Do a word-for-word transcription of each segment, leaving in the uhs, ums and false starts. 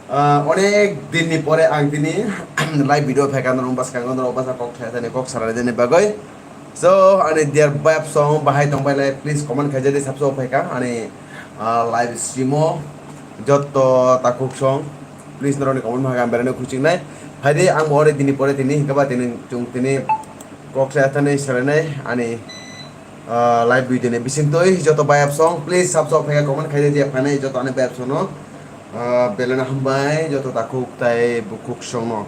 Ah, onek din ni pore ang tini live video phaikha norok bwskango, norok bwsa kok thaya thani kok salai dini bagwi. So, ani dear vibe song bahai tongbai lai, please comment khaijadi sabso phaikha ani, ah, live stream o jotto takhuk song, please norokni comment maha ang berani khuchingnai. Phaidi ang bo onek din ni pore tini hinkhe ba tini chwng tini kok thaya thani salainai ani, ah, live video ni bisingtwi joto vibe song, please sabso phaikha comment khaijadi phainai joto ani vibe song no. Ah, belai no hambai joto takhuk tai bukhuk songno.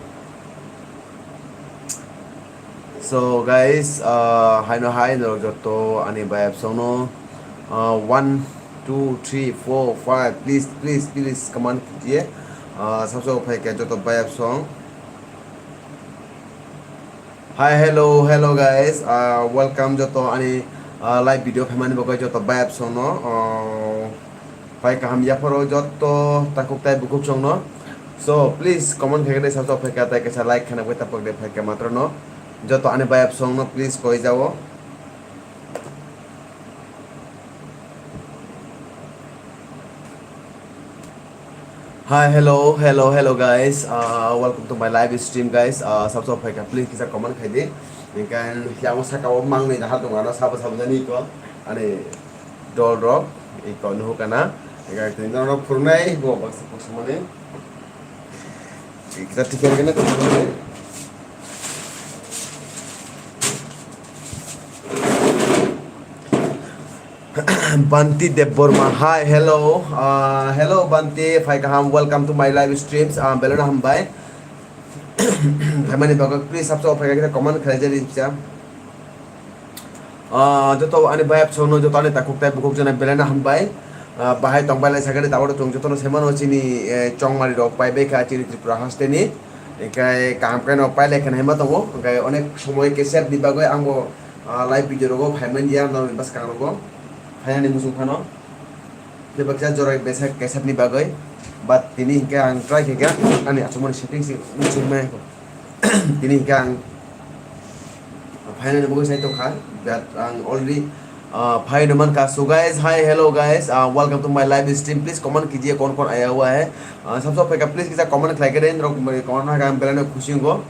So guys, ah, haino hai norok joto ani vibe songno, ah, one, two, three, four, five, please, please, please, come on, K T A. Ah, sabso phaikha joto vibe song. Hi, hello, hello guys, ah, welcome joto ani, ah, live video phaimani bagwi joto vibe songno, ah, phai kaham yapharo joto takhuk tai bukhuk songno. So please comment khaikhe sabso phaikha tai kaisa like khana bagwi tapok de phaikha matrono joto ani vibe songno please koi jao. Hi, hello, hello, hello guys. Uh, welcome to my live stream guys. Uh, sabso phaikha please kisa comment khaidi. Ikan yang saka o mang ni jahal dong ano sabo sabo jani ko. Ani dol rok iko nuhu kana. Ikan tini dol rok phurunai bo baksa baksa mani. Kita tiket kena tu. Banti Debbarma, hi, hello, uh, hello Banti, phai kaham, welcome to my live streams, uh, belai no hambai. Phaimani bagwi please sabso phai kha comment khlai jani kisa. Ah, joto ani bayap songno, joto ani takhuk tai bukhuk jana belai no hambai. Ah, bahai tongbai lai sakani tabuk chwng jotono semano chini, eh, chongmari rok pai bai kha chini Tripura haste ni. Hinkhe kaham khe no pai lai khana hima tongo. Hinkhe onek somoi khe sep ni bagwi ang bo, ah, live video rogo phai man ya norok ni bwskang rogo. Phainani muchung phano. Khe baksa jora besa kesep ni bagwi. But tini hinkhe ang try khe kha ani achukmani setting se muchung mai. Tini hinkhe ang phainani bagwi sai tongkha, but ang already, ah, phaino mankha. So guys, hi, hello guys, ah, welcome to my live stream. Please comment kijiye kon kon aya hua hai. Ah, sabso phaikha, please kisa comment khlai khe de, norok comment hakha ang belai no khusi wngo.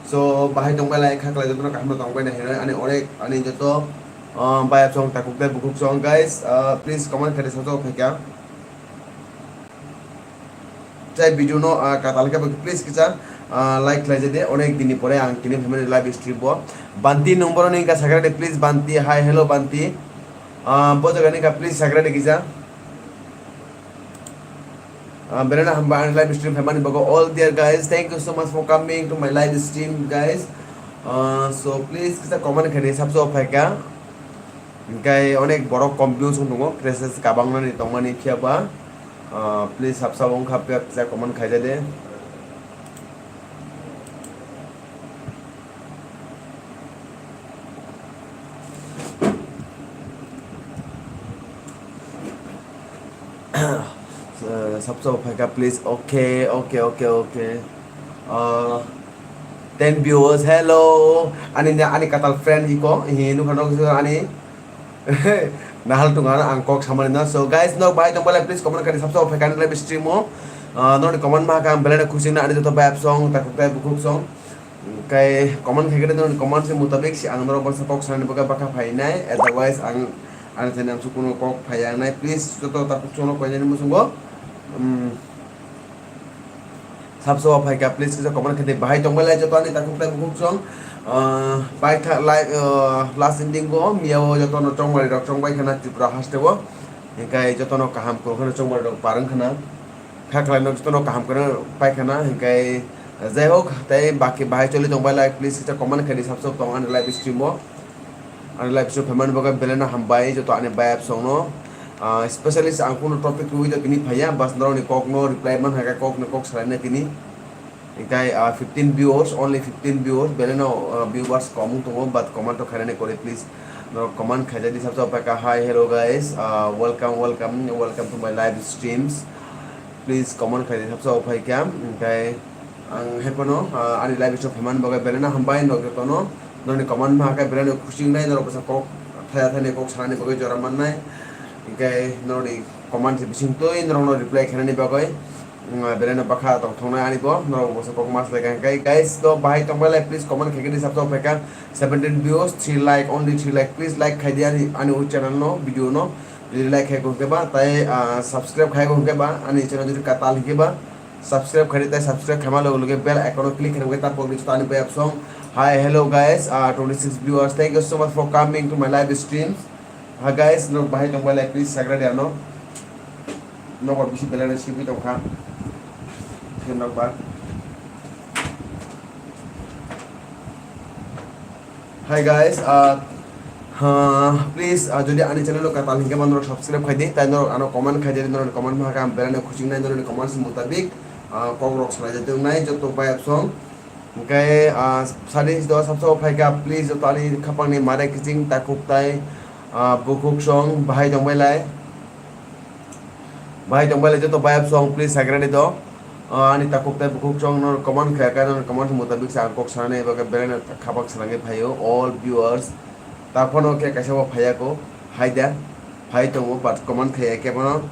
So bahai tongbai lai kha khlai jotono kaham no tongbai na hinwi ani onek ani joto, ah, bayap song takhuk tai bukhuk song guys, ah, please comment khlai de sabso phaikha. Jai video no, ah, katal khe bo please kisa, ah, like khlai jade, onek din ni pore ang tini phaimani live stream bo. Banti nung borok ni wngkha sakra de, please Banti, hi, hello Banti. Ah, bo jaga ni wngkha, please sakra de kisa. Ah, belai no hambai ani live stream phaimani bagwi. All dear guys, thank you so much for coming to my live stream guys. Ah, so please kisa comment khaidi sabso phaikha. Hinkhe onek borok confuse wng tongo, crashes kabang nani tongmani phiya ba, ah, please sabsa wng kha phiya kisa comment khaijade. Eh, sabsa bo phaikha please. Okay, okay, okay, okay. Ah, ten viewers, hello. Ani, ani katal friend iko, hi nukha nok ani. Nahal tongo ano ang kok samani na. So guys, nok bahai tongbalai please comment kari sabsa o phaikha ani live stream o. Ah, noni comment ma kha ang belai no khusi na ani joto bayap song, takhuk tai bukhuk song. Kai comment khai khe noni comment se mutabik si ang norok baksa kok sanani bagwi bakha phainai. Otherwise ang ani channel ang sukuno kok phaiya nai. Please joto takhuk song no koinani muchungo. Um, Sabso o phaikha, please kisa comment khe de. Bahai tongbai lai joto ani takhuk tai bukhuk song. Ah, pai kha lai, ah, last ending o miya o joto no chongmari rok chongbai khana Tripura haste o. Hinkhe joto no kaham kwrwng khana chongmari rok par wng khana. Kha khlai no joto no kaham kwrwng pai khana. Hinkhe jai hok tai baki bahai choli tongbai lai, please kisa comment khe de sabso tong ani live stream o. Ani live show phaimani bagwi belai no hambai joto ani bayap songno. Ah, specially ang kuno topic rwui tini phaiya, bas norokni kokno reply man hakhe kokni kok salaina tini. Hinkhe, ah, fifteen viewers, only fifteen viewers, belai no, ah, viewers kom wng tongo, but comment to khainani kori please. Norok comment khaijadi sabsa phaikha, hi, hello guys, ah, welcome, welcome, welcome to my live streams. Please comment khaidi sabsa o phaikha, hinkhe ang hephano, ah, ani live show phaimani bagwi belai no hambai, nok jotono noni comment ma khe belai no khusi wngnai, norok bwsa kok thaya thani kok sanani bagwi jora mannai, hinkhe norokni comment se bisingtwi norokno reply khainani bagwi mm, belai no bwkha tongthoknai ani bo, norok bo kok ma swlai kha. Hwnkhe guys, to bahai tongbai lai, please comment khaikhe di, sabsa phaikha seventeen views, three like, only three like, please like khaidi ani, ani o channel no, video no, jodi like khai khe ba, tai, ah, subscribe khai khe ba, ani channel jodi katal hwnkhe ba, subscribe khaidi, tai subscribe khaima loge loge bell icon o click khaina bagwi ta pokdi ani bayap song. Hi, hello guys, ah, twenty six viewers, thank you so much for coming to my live stream. Ha guys, no bahai tongbai lai, please subscribe ano. Nokbar bisi belai no sibui tongkha. Khe nokbar. Hi guys, uh, ha, please, uh, jodi ani channel o katal hwnkhe ba norok subscribe khaidi, tai norok ano comment khaidi, norok comment ma kha, ang belai no khuching nai, norok comment mutabik, uh, kok rok salai jatwi wngnai joto bayap song. Hwnkhe, ah, sadi do sabsa o phaikha, please joto ani khapangni mare kiching takhuk tai, ah, bukhuk song bahai tongbai lai. Bahai tongbai lai joto bayap song, please sagrani do. Ah, ani takhuk tai bukhuk song no comment khaikha, no comment mutabik sa ang kok sanani bagwi belai no khapang sanani phaio all viewers. Taphano khe kaisa bo phaiya ko, hai da, phai tongo but comment khaiya khe bono.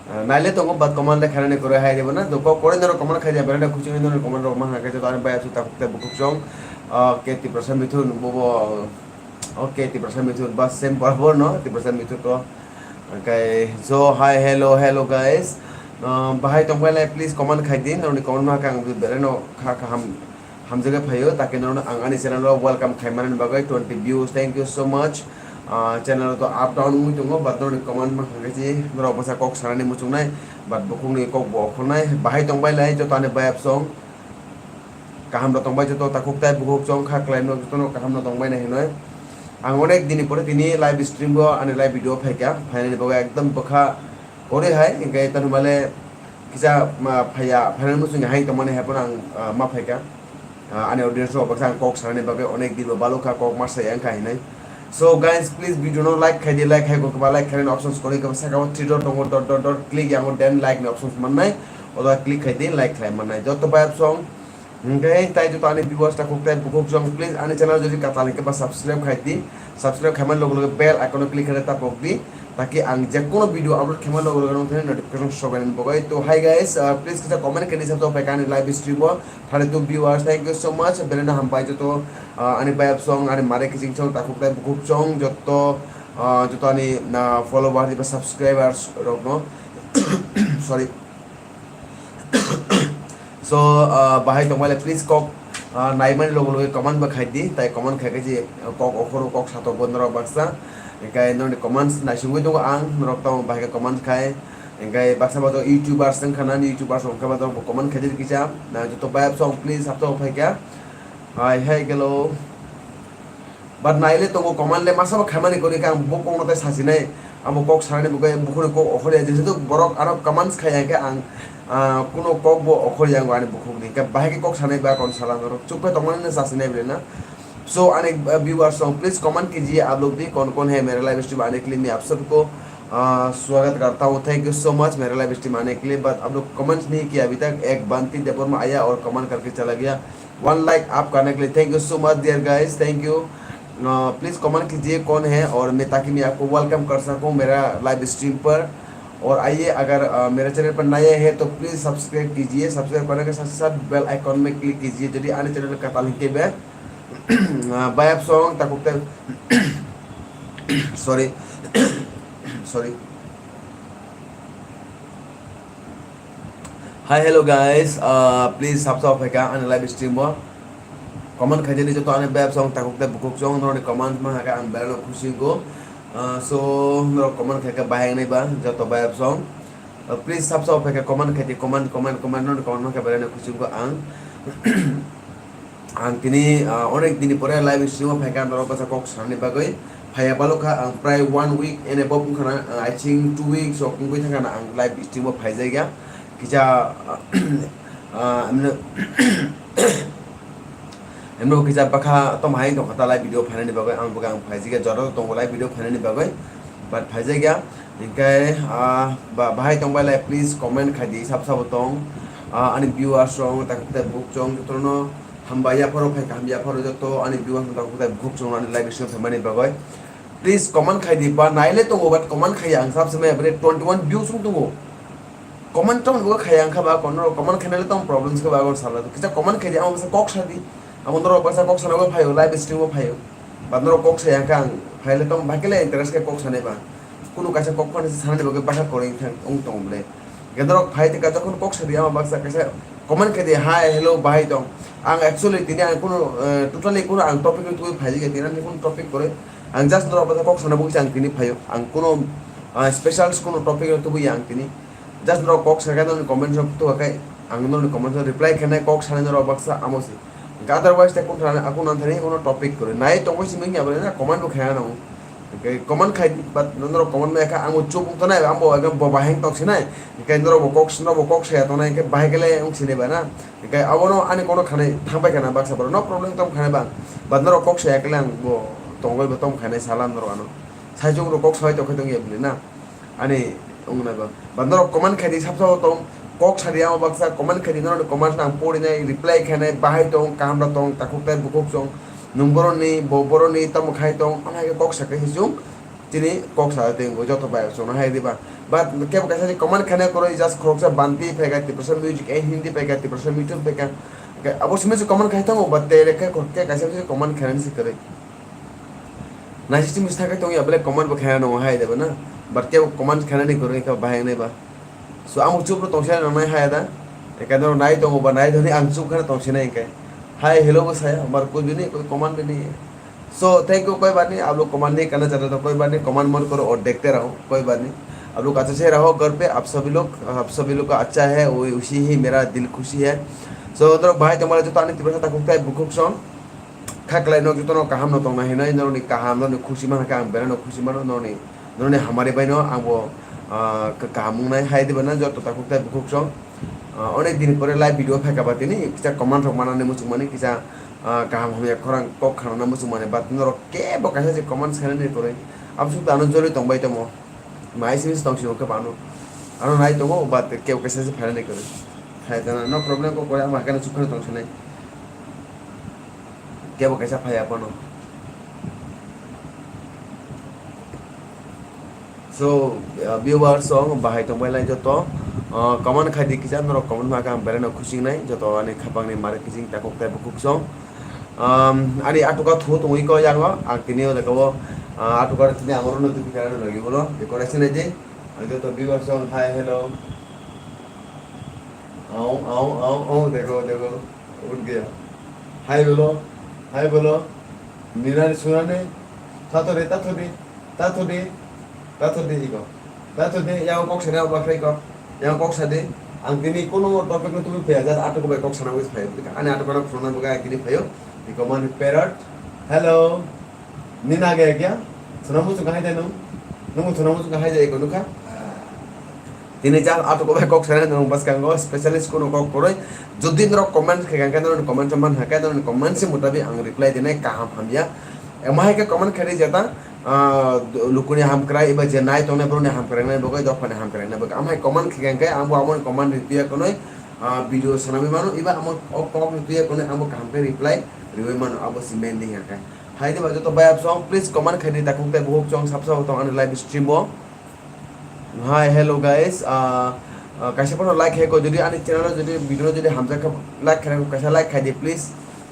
Ah, naile tongo, but comment le khainani kwrwi hai rebo na. Kok kwrwi norok comment khai dia, belai no khuchingwi norok comment rok ma kha khe, joto ani bayap song takhuk tai bukhuk song, ah, K Tiprasa Mithun, bobo, ah, okay, Tiprasa Mithun, bas same borabor no, Tiprasa Mithun ko. Okay, so hi, hello, hello guys. Ah, bahai tongbai lai, please comment khai di, norokni comment ma kha ang belai no kha kaham. Hamjakhe phaio, takhe norokno ang ani channel o welcome khaimani bagwi twenty views. Thank you so much. Ah, channel o to up down wngwi tongo, but norokni comment mankha khe si norok bwsa kok sanani muchungnai, but bukhukni kok bo okhornai. Bahai tongbai lai joto ani bayap song. Kaham rok tongbai joto takhuk tai bukhuk chong kha kwlai no jotono kaham no tongbai nai hinwi. Ang onek dini pore tini live stream o ani live video phaikha, phainani bagwi ekdom bwkha kwrwi hai, hinkhe tamo male kisa ma phaiya, phainani muchungni hai tongmani hai phano ang, ah, ma phaikha. Ah, ani audience rok baksa ang kok sanani bagwi onek din bo balokha, kok ma saya wngkha hinwi. So guys, please video no like khai di, like khai kok ba like khainani options kwrwi khe saka o three dot tongo, dot dot dot click yango, then like ni options mannai, oda click khai di, like khlai mannai. Joto bayap song, hwnkhe tai joto ani viewers takhuk tai bukhuk song, please ani channel jodi katal hwnkhe ba subscribe khai di, subscribe khaimani loge loge bell icon o click khaina tapok di, taki ang jekono video upload khaimani loge loge nongthani notification sobainani bagwi. To hi guys, ah, please kisa comment khai di sabsa phaikha ani live stream o. Thirty two viewers, thank you so much. Belai no hambai joto, ah, ani bayap song, ani mare kiching song, takhuk tai bukhuk song, joto, ah, joto ani, ah, followers eba subscribers rok no. Sorry. So, ah, bahai tongmale please kok, ah, naimani logo logo comment bo khai di, tai comment khai khe je kok okhoro kok satok bo norok baksa. Hinkhe norokni comments naisingwi tongo ang, norok tamo bahai khe comment khai. Hinkhe baksa bato YouTubers wngkha nani, YouTubers wngkha bato bo comment khai di kisa. Na joto bayap song please sabsa o phaikha. Hai hai gelo. But naile tongo comment le masa bo khaimani kwrwi khe ang bo kokno tai sasinai. Amo kok sanani bagwi bukhukni kok okhorya jehetu borok ano comments khai ya khe ang, ah, kuno kok bo okhorya wngwi ani bukhukni. Hinkhe bahai khe kok sanai ba kon sala norok chukphai tongmani no sasinai bwlai na. So ani, uh, viewers song please comment kijiye aap log bhi kaun kaun hai mere live stream aane ke liye, main aap sabko, uh, swagat karta hoon, thank you so much mere live stream aane ke liye, but aap log comments nahi kiya abhi tak, ek Banti Debbarma aaya aur comment karke chala gaya, one like aap karne ke liye, thank you so much dear guys, thank you. Uh, please comment kijiye kaun hai aur main, taki main aapko welcome kar sakun mere live stream par. और आइए, अगर, अ, मेरे चैनल पर नए हैं तो please subscribe कीजिए, सब्सक्राइब करने के साथ साथ बेल आइकन में क्लिक कीजिए, यदि आने चैनल का तालिंग के बे, अ, बाय अप सॉन्ग ताकुक ते, sorry, sorry. Hi, hello guys, uh, please sabsa phaikha ani live stream o. Comment khaijani joto ani beb song takhuk tei bukhuk song norokni comment ma hakhe ang belai no khusi wngkho. Uh, so norok comment khaikhe bahai wngnai ba joto beb song. Uh, please sabsa phaikha comment khaidi, comment, comment, comment norokni comment ma khe belai no khusi wngkho ang. Ang tini, ah, onek dini pore live stream o phaikha norok bwsa kok sanani bagwi. Phaiya balokha ang prai one week and above wngkhana, ah, I think two weeks rok wngwi thangkhana ang live stream o phaijakya. Kisa, ah, ah, emno, emno kisa bwkha tongma hai tongkha ta live video phainani bagwi ang bwkha ang phaijakya, jora tongo live video phainani bagwi, but phaijakya. Hinkhe, ah, ba-, bahai tongbai lai, please comment khaidi, sab sabo tong. Ah, ani viewers rok, takhuk tei bukhuk chong, jotono hambai yapharo phaikha, hambai yapharo joto ani viewers rok, takhuk tei bukhuk chong ani live stream phaimani bagwi. Please comment khaidi, ba naile tongo, but comment khaiya ang sab samaya, bini twenty one views wng tongo. Comment tong bo khaya wngkha ba, kono comment khainai le tong problem se ba, gon sala kisa comment khaidi, amo bwsa kok sadi, amo norok bwsa kok sana bo phaio, live stream bo phaio, ba norok kok saya wngkha ang phaile tong, bahai khe le interest khe kok sanai ba, kunu kaisa kok phano sanani bagwi bwsa kwrwi wngthang wng tong bole, hwnkhe norok phai thika jokhon kok sadi, amo bwsa kaisa comment khaidi, "Hi, hello, bahai tong?" Ang actually tini ang kunu, eh, totally kunu ang topic no tubui phai tini ang kunu topic kwrwi, ang just norok bwsa kok sana bagwi se ang tini phaio, ang kunu, ah, special kunu topic no tubui ang tini. Just norok kok sakhe norokni comment rok tubakhe ang norokni comment rok reply khainai, kok sanai norok baksa amo se. Hwnkhe otherwise tei kung thani, akung nang thani uno topic kwrwi nai tongwi simi wngya bwlai na comment bo khaina nango. Hwnkhe comment khai but norok comment ma kha ang bo chuk wng tongnai, ang bo ekdom bo bahai wng tong sinai. Hwnkhe norok bo kok, norok bo kok saya tongnai hwnkhe bahai khe le wng sinai ba na. Hwnkhe abono ani kono khanai thangbai khana baksa borok no problem tong khanai bang. But norok kok saya khe le ang bo tongbai bo tong khainai sala norok ano. Sai chuk rok kok sai tong khai tong ya bwlai na. Ani wngna ba. Ba norok comment khaidi sab sabo tong, kok sadi amo baksa comment khaidi norokni comment nang porinai, reply khainai, bahai tong, kaham rok tong, takhuk tai bukhuk song, nwng boroni, bo boroni, tamo khai tong, ano hai khe kok sakhe se chwng, chini kok sa tei wngwi joto bai chwngno hai diba. But kebo kaisa ni comment khainai kwrwi just khoroksa Banti phaikha, Tiprasa music, eh, Hindi phaikha, Tiprasa YouTube phaikha. Hwnkhe abo simi se comment khai tongo, but tei rek khe khoroksa kaisa se comment khainani se kwrwi. Naising simi sakhe tongya bele comment bo khaina nango hai deba na. But kebo comment khainani kwrwi kha bahai wngnai ba. So ang chup no tongsinai nangnai hai da. Ekha no nai tongo ba nai dhoni ang chup khana tongsinai hwnkhe. Hai hello bo saya, mar koi bini, koi comment bini. So thank you koi bani, abo comment ni kana jata to koi bani, comment mon koro aur dekhte raho, koi bani. Abo kacha se raho ghar pe, aap sabhi log, aap sabhi log ka acha hai, wo usi hi mera dil khushi hai. So norok bahai tongmani joto ani Tiprasa takhuk tai bukhuk song. Khaklai no jotono kaham no tongna hinwi norokni kaham, norokni khusi manha khe ang belai no khusi mano, norokni, norokni hamari bai no ang bo, ah, ka-, kaham wngnai hai diba na joto takhuk tai bukhuk song. Ah, onek din pore live video phaikha ba tini kisa comment rok manani muchung mani kisa, ah, kaham hamya khorang kok khanana muchung mani but norok kebo kaisa se comment sanani kwrwi absuk da ano joli tongbai tongmo. Mai simi se tong sio khe bano. Ano nai tongo, but kebo kaisa se phainani kwrwi. Hai tana, no problem ko kore, ama hakhe no chukha tong sinai. Kebo kaisa phai aphano. So, uh, viewers song bahai tong bai lai joto, uh, comment khai di kisa, norok comment ma khe ang belai no khusi nai, joto ani khapang ni mare kising takok tai bukhuk song. Um, ani atuka thu tongwi ko yango, ang tini o jaga o, uh, atuka tini ang oro no tupi kana no logi bolo, decoration ai di, ang joto viewers song, hi, hello. Au, au, au, au, dekho, dekho, ut gaya. Hi bolo, hi bolo, nina ni suna ni, tato de, tato de, tato de, tato de iko, tato de, yang kok sene apa kai ko, yang kok sade, ang tini kono topic no tumi phayo, just atuko bai kok sana wis phayo, ani atuko na phone na buka tini phayo, iko mani parrot, hello. Nini age kya? Suna muchung kahai de nung? Nung suna muchung kahai de eko nukha? Tini jang atuko bai kok sana nung bwskango specialist kuno kok kwrwi. Jodi norok comment khe khe norok comment man hakhe norok comment se mutabi ang reply dinai kaham hamya. Emo hai khe comment khe jeta, ah, lukuni hamkrai eba je nai tongnai borokni hamkrai nai bagwi dophani hamkrai nai bagwi. Amhai comment khe khe ang bo amo comment reply kunoi, ah, video sanami mano eba amo o kok reply kunoi amo kaham khe reply riwi mano abo si main ding hakhe. Hai diba joto bai ap song, please comment khai di, takhuk tai buhuk song, sab sabo tong ani live stream o. Hi, hello guys, ah, ah, kaisa phano like khai ko, jodi ani channel o jodi video jodi hamjak kha, like khai ko, kaisa like khai di please.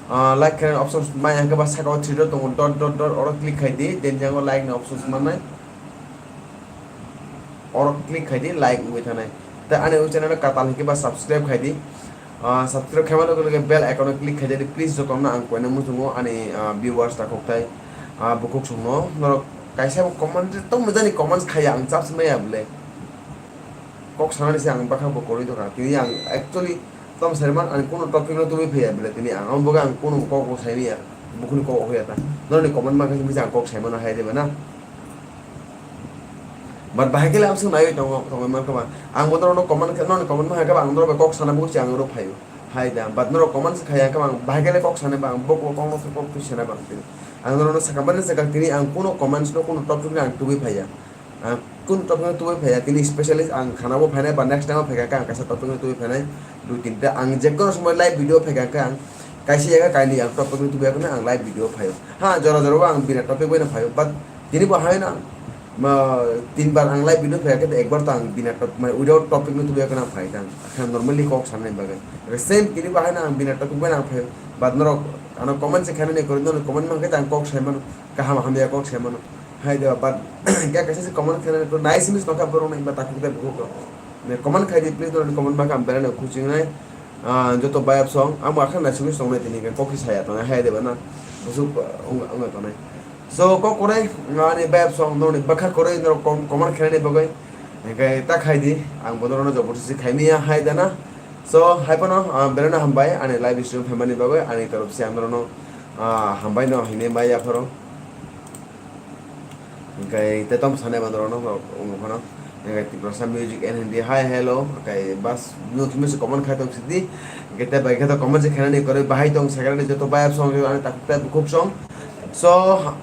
Ah, like khai option mai hangke ba saka o three dot tongo, dot dot dot oro click khai di, then jango like ni options manai. Oro click khai di, like wngwi thanai. Tei ani o channel o katal hwnkhe ba subscribe khai di. Ah, subscribe khaima loge loge bell icon o click khai di. Please jotono ang koina muchungo ani, ah, viewers takhuk tai, ah, bukhuk songno. Norok kaisa bo comment tong mujani comments khaiya ang chap maya bole. Kok sanani se ang bakha bo koroi doka. Tini ang actually Tom Sherman, ang kuno topic no tubui phaiya bele tini ang, ang boga ang kuno kok bo saimaya, bukhuni kok hoya ta. Norni comment ma khe ang kok saimano hai de bana. But bahai kele ang sung naiwi tongo, tongo man kama. Ang bo norno comment khe, norni comment ma khe ang norbai kok sana busi ang ro phaio. Hai da, but norok comment khai ang kama bahai kele kok sana bang, bok kok no kok tu sana bang tini. Ang norno saka bani saka tini ang kuno comments no kuno topic no ang tubui phaiya. Ang kun topic no tubui phaiya, tini specialist ang khana bo phainai ba next time o phaikha khe ang kaisa topic no tubui phainai dui tinta. Ang je kono somoi live video phaikha khe ang kaisa yaga kainwi ang topic no tubui yakhwno ang live video phaio. Ha, jora jora bo ang bina topic bai no phaio, but tini bo haino ang Ma, tinbar ang live video phai khe ekbar to ang bina top-, mane without topic no tubui khe ang phai tang. Akhe normally kok sanani bagwi. Same tini bahai no ang bina topic bai ang phai. But norok ano comment se khainani kwrwi, norok comment man khe ang kok sai mano. Kaham hamya kok sai mano. Hai de, but kya kaisa se comment khainani kwrwi, nice miss nokha borok nai ba takhuk tei bukhuk rok. Ne comment khai di please, norok comment man khe ang belai no khuchingnai. Ah, joto bayap song, ang bo akhe naisingwi songnai tini khe kok se saya tongnai, hai de ba na. Busuk, ah, wng, wng tongnai. So, kok kwrwi, ani bayap song, norokni bwkha kwrwi, norok kom-, comment khainani bagwi. Hingkhe ta khai di, ang bo norokno jobor sisi khai manya, hai da na. So, hai phano, ah, belai no hambai, ani live stream phaimani bagwi, ani torof se ang norokno, ah, hambai no hinwi mai ya phoro. Hingkhe te tom sanai ma norokno, wng phano. Hingkhe Tiprasa Music and Hindi, hi, hello. Hingkhe bas, no, tumi se comment khai tong sidi. Hingkhe te bai khe to comment se khainani kwrwi, bahai tong, second joto bayap song, ani takhuk tei bukhuk song. So,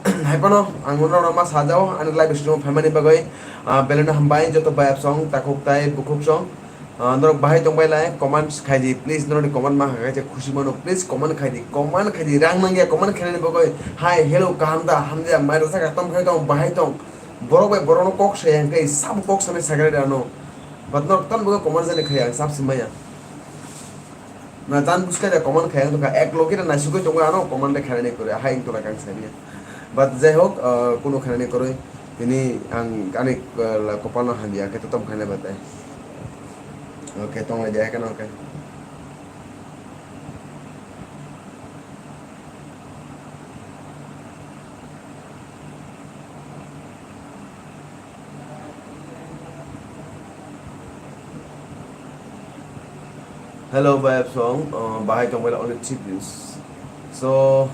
hai phano ang norokno ma sajao, ani live stream phaimani bagwi, ah, belai no hambai, joto bayap song, takhuk tei bukhuk song. Ah, norok bahai tongbai lai, comment khai di, please, norokni comment ma kha khe khusi mano, please, comment khai di, comment khai di, rang nangya, comment khainani bagwi, hi, hello, kaham da, hamya, mai rwchak kha, tom khai tong, bahai tong, borok bai borokno kok sai, hingkhe sabo kok sanai sakha rw ano, but norok tam bagwi comment jani khaya, ang sab si maya. Na, jan buskha de comment khai wngkha, ek logi na naisugwi tongo ano comment de khainani kwrwi, hai wngkha kang sani. But jai hok, ah, kunu khainani kwrwi, tini ang ani, ah, kopal no hamya khe to tom khainai batai. Okay, tong lai de, hai kheno, okay. Hello, bayap song, uh, bahai tongbai la only three views. So,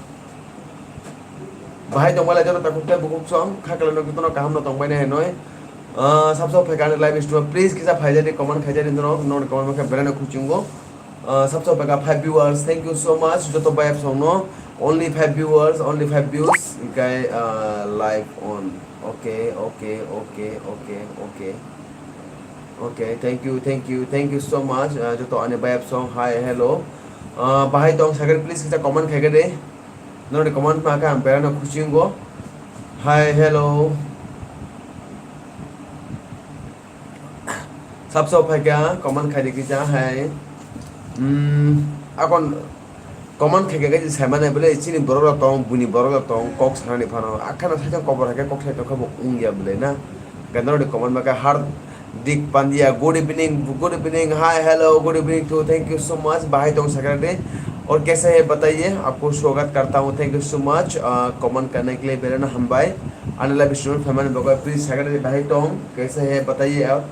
bahai tongbai la joto takhuk tei bukhuk song, kha kwlai no joto no kaham no tongbai nai hinoi. Uh, sabso phaikha ani live stream, please kisa phaijadi comment khaijadi norok, norok comment khe belai no khuchingo. Uh, sabso phaikha five viewers, thank you so much, joto bayap song no, only five viewers, only five views, hingkhe, uh, live on. Okay, okay, okay, okay, okay. Okay, thank you, thank you, thank you so much. Uh, joto ani bayap song, hi, hello. Uh, bahai tong sakhe please kisa comment khai khe de. Norokni comment ma khe ang belai no khuchingo. Hi, hello. Sabso phaikha comment khai de kisa, hi. Hmm, akon Comment khai khe kaisa sai mano bwle, chini borok rok tong, buini borok rok tong, kok sanani phano. Akhano sai tong kobor hai khe kok sai tong khe bo wng ya bwle na. Hwnkhe norokni comment ma khe Hardik Pandya, good evening, good evening, hi, hello, good evening to, thank you so much, bahai tong sakha de. Aur kaisa hai bataiye, aapko swagat karta hoon, thank you so much, ah, comment karne ke liye belai no hambai. Ani live stream phaimani bagwi please sakha de bahai tong, kaisa hai bataiye aap.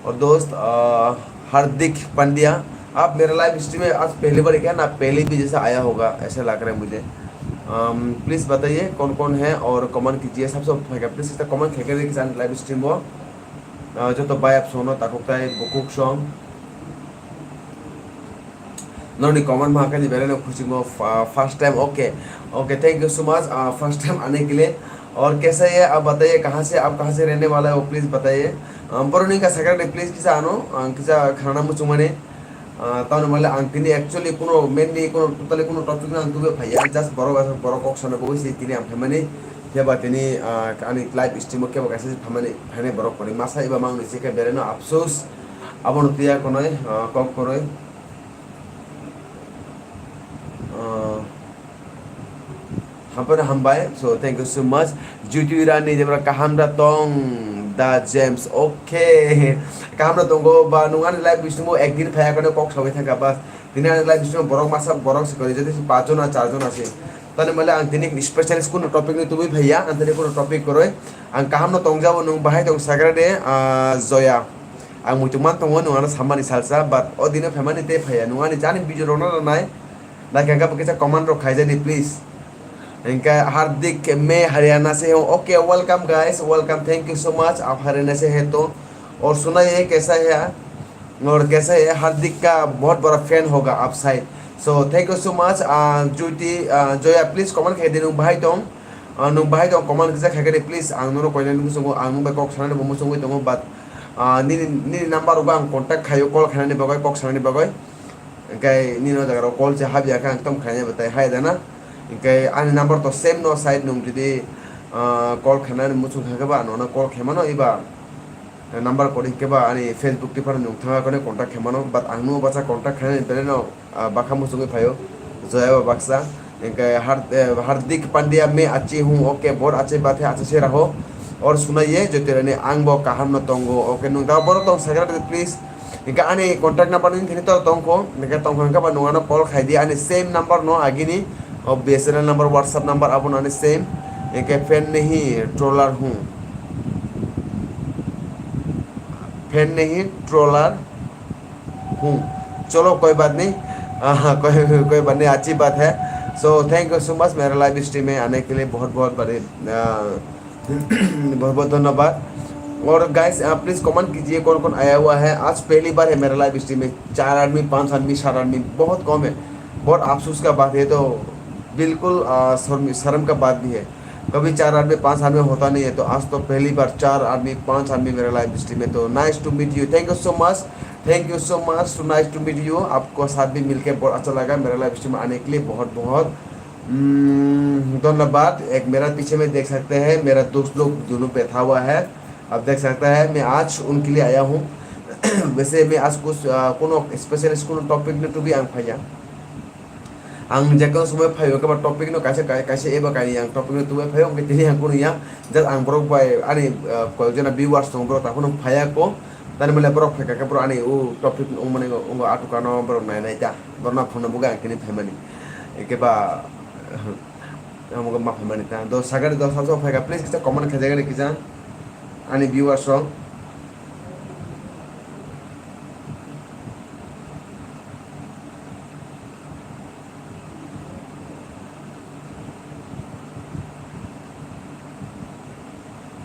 और दोस्त, अ, हार्दिक पांड्या, आप मेरा live stream में आज पहली बार क्या ना, पहले भी जैसा आया होगा, ऐसा लग रहा है मुझे। अम, प्लीज बताइए कौन कौन है और कमेंट कीजिए, सबसे पहले प्लीज इसका कमेंट करके देखिए लाइव स्ट्रीम वो। अ, जो तो भाई आप सोनो ताकुक ताई बुकुक song. Noni comment ma kani belai no khuchingo, fa-, first time, okay, okay, thank you so much, uh, first time आने के लिए। और कैसा है आप बताइए, कहाँ से, आप कहाँ से रहने वाला है, वो प्लीज बताइए। Um, boroni ka sakha de please kisa ano, ang kisa khanana muchungmani. Uh, tamni male ang tini actually kuno mainly kuno totally kuno topic no ang tubui phaiya, just borok aswk borok kok sana bagwi se tini ang phaimani. Phiya ba tini, uh, ani live stream o kebo kaisa phaimani, phainai borok kwrwi masa eba mangni se khe belai no apsos. Abono twiya konoi, uh, kok kwrwi. Uh, Hambai, hambai. So, thank you so much. Juti Rani, jebra kaham da tong, da James. Okay. Kaham da tongo, ba nung ani live bising mo ekdin phaya kone kok sawi thangka bas. Tini ani live bising borok masa borok se kori, jadi si pajon na charjon na si. Tani male ang tini special kuno topic ni tubui phaya, ang tini kuno topic koroi. Ang kaham no tongjabo nung bahai tong sagra de, ah, Joya. Ang muitu man tongo nung ano samani salsa, but o dino phaimani te phaya. Nung ani jani video rok no nai. Naikha khe bo kisa comment rok khaijani, please. Hingkhe Hardik me Haryana se, okay, welcome guys, welcome, thank you so much, aap Haryana se hai to, aur suna ye kaisa hai, aur kaisa hai, Hardik ka bahut bada fan hoga aap shayad. So thank you so much, ah, Jyoti, ah, Joya, please comment khai di, nung bahai tong, ah, nung bahai tong comment kisa khai di, please, ang nono koinani muchungo, ang nung bai kok sanani bo muchungwi tongo, but, ah, nini, nini number rok ang contact khaio, call khainani bagwi, kok sanani bagwi. Hingkhe nini o jaga rok call se habya khe ang tong khainai bo tai hai dana. Hingkhe ani number to same no side nung jodi, ah, call khainani muchung kha khe ba ano no call khaimano iba number kori khe ba ani Facebook tipar nung thanga kone contact khaimano, but ang no bacha contact khainani belai no, ah, bakha muchungwi phaio, Joya ba baksa, hingke Har-, eh, Hardik Pandya, "मैं अच्छी हूँ, OK, बहुत अच्छी बात है, अच्छे से रहो और सुनाइए, जो तेरे ने ang bo kaham no tongo, OK, nung da borok tong sakra de, please." Hingke ani contact number ni thani to tongkho, hingke tongkho hingke ba nung ano call khai di, ani same number no agini, o B S N L number, WhatsApp number abo no ani same, hingke fan nahi troller हूँ, fan nahi troller हूँ। चलो कोई बात नहीं, हाँ, कोई, कोई बात नहीं, अच्छी बात है। So thank you so much मेरा live stream में आने के लिए, बहुत बहुत बड़े, अ, बहुत बहुत धन्यवाद। और guys, अ, please comment कीजिए कौन कौन आया हुआ है। आज पहली बार है मेरा live stream में चार आदमी, पांच आदमी, सात आदमी, बहुत कम है। बहुत अफसोस का बात है, तो बिल्कुल, अ, शर्म, शर्म का बात भी है। कभी चार आदमी, पांच आदमी होता नहीं है, तो आज तो पहली बार चार आदमी, पांच आदमी मेरा live stream में, तो nice to meet you, thank you so much, thank you so much, so nice to meet you, आपको साथ भी मिलके बहुत अच्छा लगा, मेरा live stream में आने के लिए बहुत बहुत, हम्म, धन्यवाद। एक मेरा पीछे में देख सकते हैं, मेरा दोस्त लोग दोनों बैठा हुआ है, आप देख सकता है, मैं आज उनके लिए आया हूँ। वैसे मैं आज कुछ, अ, कोनो special कोनो topic ने तो भी ang phaya. Ang jekon somoi phaio khe ba topic no kaisa kai-, kaisa eba kainwi ang topic no tubui phaio, hwnkhe tini ang kunu ya, just ang borok bai ani, ah, koyok jona viewers tongo, borok takhwno phaiya ko, tani mole borok phaikha khe borok ani o topic wngmani wngkha atukano borok nai nai ta, borokno phone bugo ang tini phaimani, eke ba, amo ma phaimani ta, dos sagari dos habsao phaikha, please kisa comment khaijagani kisa ani viewers rok.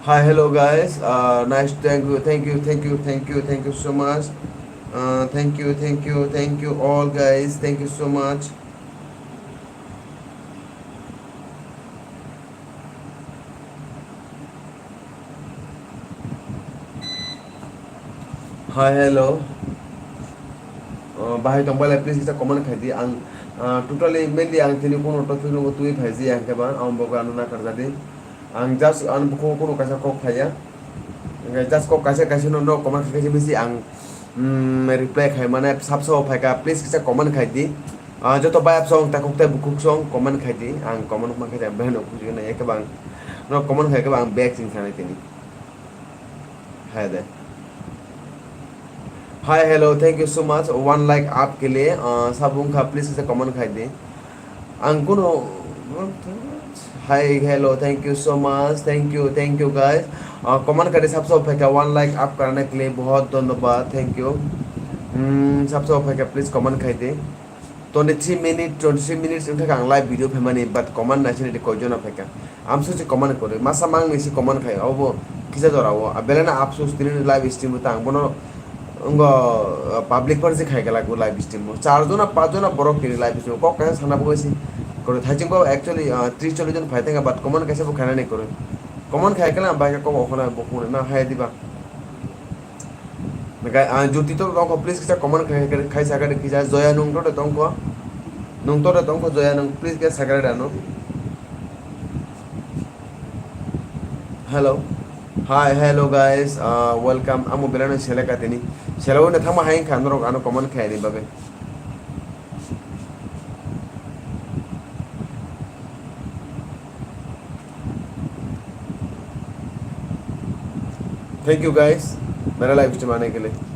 Hi, hello guys. Uh, nice. Thank you, thank you, thank you, thank you, thank you so much. Uh, thank you, thank you, thank you all guys. Thank you so much. Hi, hello. Oh, bahai tong bale, please kisa comment khai di. Ang, ah, totally mainly ang tini kono topic no twi phai ji ang khe ba, ang bo ano na karja di. Ang just ang bukhuk kono kaisa kok phaiya. Hingke just kok kaisa kaisa no, no comment khai kaisa bisi ang, mm, reply khai mane sabsa o phaika, please kisa comment khai di. Ah, joto bayap song, takhuk tai bukhuk song, comment khai di. Ang comment man khai di, ang beno khujui na, eke bang. No comment khai ke bang back sing sanai tini. Hai de. Hi, hello, thank you so much. One like up ke liye, ah, sabung kha, please kisa comment khai di. Ang kuno, hi, hello, thank you so much. Thank you, thank you guys. Ah, comment khai di sabsa o phaika, one like up karne ke liye bahut dhanyabad. Thank you. Hmm, sabsa o phaika, please comment khai di. Twenty-three minute, twenty-three minutes wngkha ang live video phaimani, but comment naisini de koijona phaikha. Amso se comment kwrwi, masa mangni se comment khai, obo kisa jora o. A belai no apsus tini live stream o tang bono wngkha, uh, public par se khai gala live stream o. Char jona, panch jona borok tini live stream o. Kok kaisa sana bo se kwrwi. Thaising bo actually, uh, tris chollish jon phai thangkha, but comment kaisa bo khainani kwrwi. Comment khai kala bai kok okhona bo phone na hai diba. Gai, ah, Jyoti to tongkho, please kisa comment khai, khai, khai sakari kisa. Joya nung to tongkho. Nung to tongkho Joya nung, please kisa sakari dano. Hello. Hi, hello guys. Uh, welcome. Amo belano seleka tini. Selo na thama hai kha norok ano comment khai ni bagwi. Thank you guys, मेरा live stream आने के लिए।